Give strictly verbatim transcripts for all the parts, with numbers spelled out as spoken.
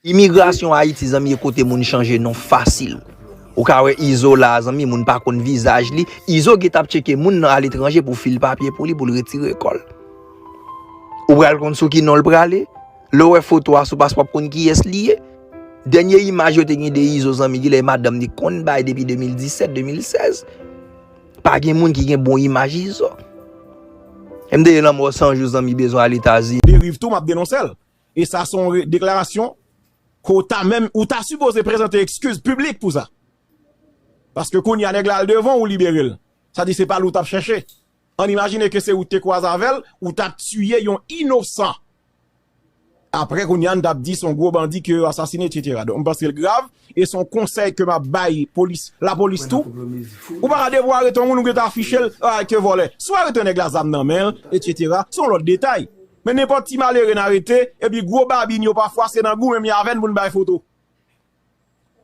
Imigrasyon Ayiti, zanmi, e kote moun chanje non fasil. Ou ka wè Izo la, zanmi, moun pa konn vizaj li. Izo gentan ap tcheke moun nan aletranje pou fil papye pou li, pou l retire kò l. Ou pral konn sou ki non l prale. Lè w wè foto a sou paspò, w ap konn kiyès li ye. Dènye imaj yo te gen de Izo, zanmi, genlè madanm li konn bay depi de mil disèt, de mil sèz. Pa gen moun ki gen bon imaj Izo. M te ye lanmò san jou, zanmi, bezwen al Etazini. Deriv tou, m ap denonse l. E sa se yon re- deklarasyon ke w ta menm, ou ta sipoze prezante ekskiz piblik pou sa. Paske kounye a nèg la al devan w, ou libere l. Sa di se pa li w t ap chèche. Ann imajine ke se ou ki te kwaze avè l, ou t ap tiye yon inosan. Apre kounye a, n t ap di se yon gwo bandi ke yo asasine, etsetera. Donk, m panse l grav, e se yon konsèy ke m ap bay polis, lapolis tou. Ou pa ka depi w arete yon moun, ou gentan afiche l, ah, ke vòlè. Si w arete yon nèg la zam nan men l, etsetera, se yon lòt detay. Men nenpòt ti malere n arete, epi gwo babin yo pafwa se nan goumen m y avè n pou n bay foto.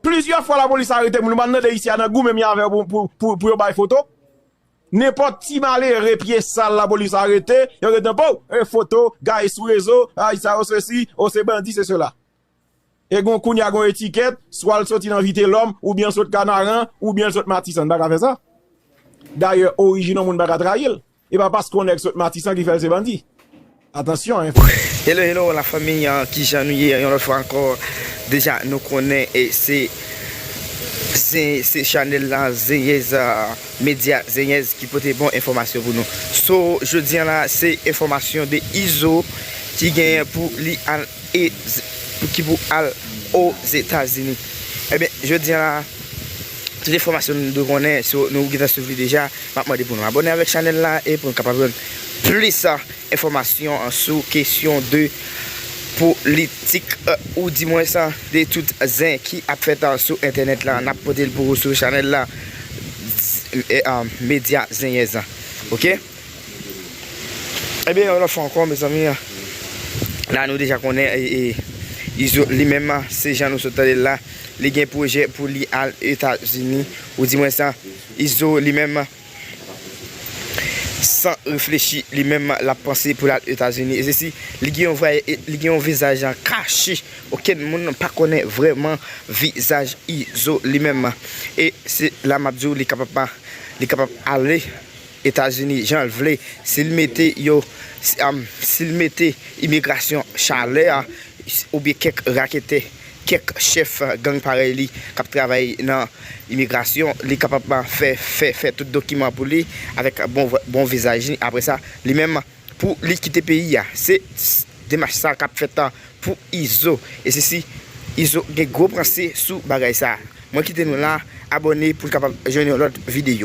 Plizyè fwa lapolis arete moun, ou pa tande isi a nan goumen m y avè w pou, pou, pou, pou yo bay foto. Nenpòt ti malere pye sal lapolis arete, yo ret nan po, e foto, gaye sou rezo, ay sa yo sesi, o se bandi, se sela. E gon kounye a gon etikèt, swa l soti nan Vitelòm, oubyen l sot Kanaran, oubyen l sot Matisan, n pa ka fè sa. Dayè, orijin yon moun pa ka trayi l. E pa paske yon nèg sot Matisan ki fè l se bandi. Atansyon, hein. Hello, hello, la famille, hein, kijan nou ye? Yon lòt fwa ankò, deja nou konnen e se, se, se chanèl la, Zenyèz, ah, Medya Zenyèz ki pote bon enfòmasyon pou nou. So, jodi a la, se enfòmasyon de Izo ki genyen pou li al e pou ki pou al Ozetazini. Ebyen, jodi a la, tout enfòmasyon nou dwe konnen, so, nou gentan swiv li deja, m ap mande pou nou abòne avèk chanèl la e pou nou kapab jwenn plis, ah, enfòmasyon, ah, sou kesyon de politik, ah, ou dimwens, ah, de tout zen ki ap fèt, ah, sou entènèt la. N ap pote l pou ou sou chanèl la, e, ah, Medya Zenyèz la. Oke? Ebyen, yon lòt fwa ankò, mezanmi, la nou deja konnen, e, e, Izo li menm, se jan nou sot tande l la, li gen pwojè pou li al Etazini, ou dimwens, Izo li menm, san reflechi, li menm, l ap panse pou l al Etazini. E se si li gen yon vway-, li gen yon vizaj kache, okenn moun pa konnen vrèman vizaj Izo li menm. E se la m ap di w, li kapab pa, li kapab ale Etazini jan l vle. Si l mete yo, si, am, si l mete imigrasyon chalè a, oubyen kèk raketè, kèk chèf gang parèy li k ap travay nan imigrasyon, li kapab fè, fè, fè tout dokiman pou li avèk bon, bon vizaj li. Apre sa, li menm, pou li kite peyi a. Se s- demach sa k ap fèt, a, pou Izo. E se si Izo gen gwo panse sou bagay sa. Mwen kite nou la, abòne pou n kapab jwenn yon lòt videyo.